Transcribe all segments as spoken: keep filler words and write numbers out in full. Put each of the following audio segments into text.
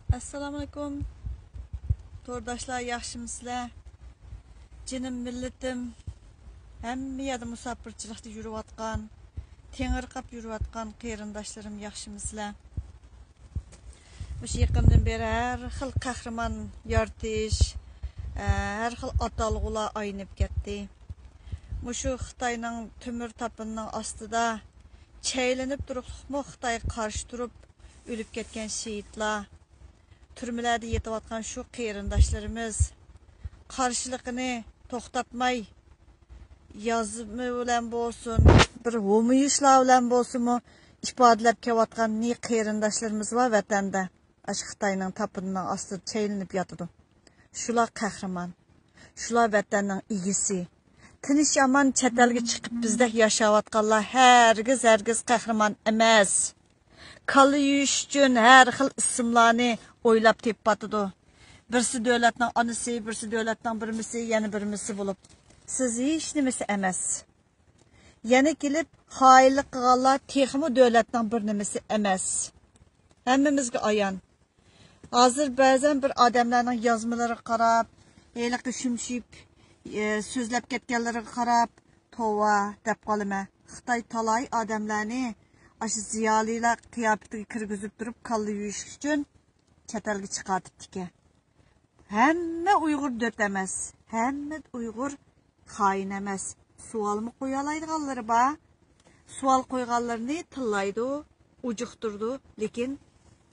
ئەسسالامۇئەلەيكۇم. تورداشلار، ياخشىمۇسىلەر؟ جېنىم مىللىتىم، ھەممە يەردە مۇساپىرچىلىقتا يۈرۈۋاتقان، تېڭىرقاپ يۈرۈۋاتقان قېرىنداشلىرىم، ياخشىمۇسىلەر؟ مۇشۇ يېقىندىن بېرى ھەر خىل قەھرىمان يارىتىش، ھەر خىل ئاتالغۇلار ئايلىنىپ كەتتى. مۇشۇ خىتاينىڭ تۆمۈر تاپىنىنىڭ ئاستىدا چەيلىنىپ تۇرۇقلۇقمۇ خىتايغا قارشى تۇرۇپ ئۆلۈپ كەتكەن شېھىتلار، تۈرمىلەردە يېتىۋاتقان شۇ قېرىنداشلىرىمىز قارشىلىقىنى توختاتماي، يازما بىلەن بولسۇن، بىر ھومىيىشلار بىلەن بولسىمۇ ئىپادىلەپ كېلىۋاتقان نى قېرىنداشلىرىمىز بار ۋەتەندە. ئاشۇ خىتاينىڭ تاپىنىنىڭ ئاستىدا چەيلىنىپ ياتىدۇ. شۇلار قەھرىمان. شۇلار ۋەتەننىڭ ئىگىسى. تىنچ ئامان چەت ئەلگە چىقىپ بىزدەك ياشاۋاتقانلار ھەرگىز، ھەرگىز قەھرىمان ئەمەس. كاللا يۇيۇش ئۈچۈن ھەر خىل ئىسىملارنى ئويلاپ تېپىۋاتىدۇ. بىرسى دۆلەتنىڭ ئانىسى، بىرسى دۆلەتنىڭ بىرمىسى، يەنە بىرمىسى بولۇپ. سىز ھېچنېمىسى ئەمەس. يەنە كېلىپ خائىنلىق قىلغانلار تېخىمۇ دۆلەتنىڭ بىر نېمىسى ئەمەس. ھەممىمىزگە ئايان. ھازىر بەزەن بىر ئادەملەرنىڭ يازمىلىرىغا قاراپ، ھېلىقى شۈمشۈيۈپ، ئە، سۆزلەپ كەتكەنلىرىگە قاراپ، توۋا دەپ قالىمەن. خىتاي تالاي ئادەملەرنى ئاشۇ زىيالىيلار قىياپىتىگە كىرگۈزۈپ تۇرۇپ، كاللا يۇيۇش ئۈچۈن چەت ئەلگە چىقارتىپتىكەن. ھەممە ئۇيغۇر دۆت ئەمەس، ھەممە ئۇيغۇر خائىن ئەمەس. سوئالمۇ قويالايدىغانلىرى بار. سوئال قويغانلىرىنى تىللايدۇ، ئۇجۇقتۇرىدۇ، لېكىن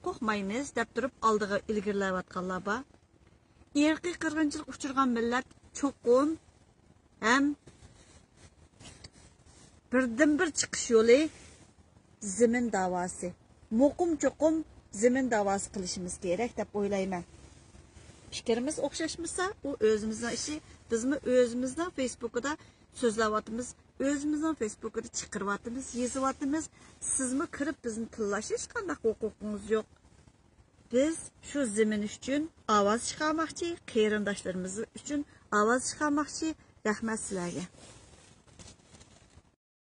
قورقمايمىز دەپ تۇرۇپ ئالدىغا ئىلگىرىلەۋاتقانلار بار. ئىرقىي قىرغىنچىلىققا ئۇچرىغان مىللەت چوقۇم ھەم بىردىنبىر چىقىش يولى زېمىن داۋاسى. مۇقىم چوقۇم زېمىن داۋاسى قىلىشىمىز كېرەك دەپ ئويلايمەن. پىكرىمىز ئوخشاشمىسا، ئۇ ئۆزىمىزنىڭ ئىشى. بىزمۇ ئۆزىمىزنىڭ فېيسبۇكىدا سۆزلەۋاتىمىز، ئۆزىمىزنىڭ فېيسبۇكىدا چىقىرىۋاتىمىز، يېزىۋاتىمىز. سىزمۇ كىرىپ بىزنى تىللاش ھېچقانداق ھوقۇقىڭىز يوق. بىز شۇ زېمىن ئۈچۈن ئاۋاز چىقارماقچى، قېرىنداشلىرىمىز ئۈچۈن ئاۋاز چىقارماقچى. رەھمەت سىلەرگە.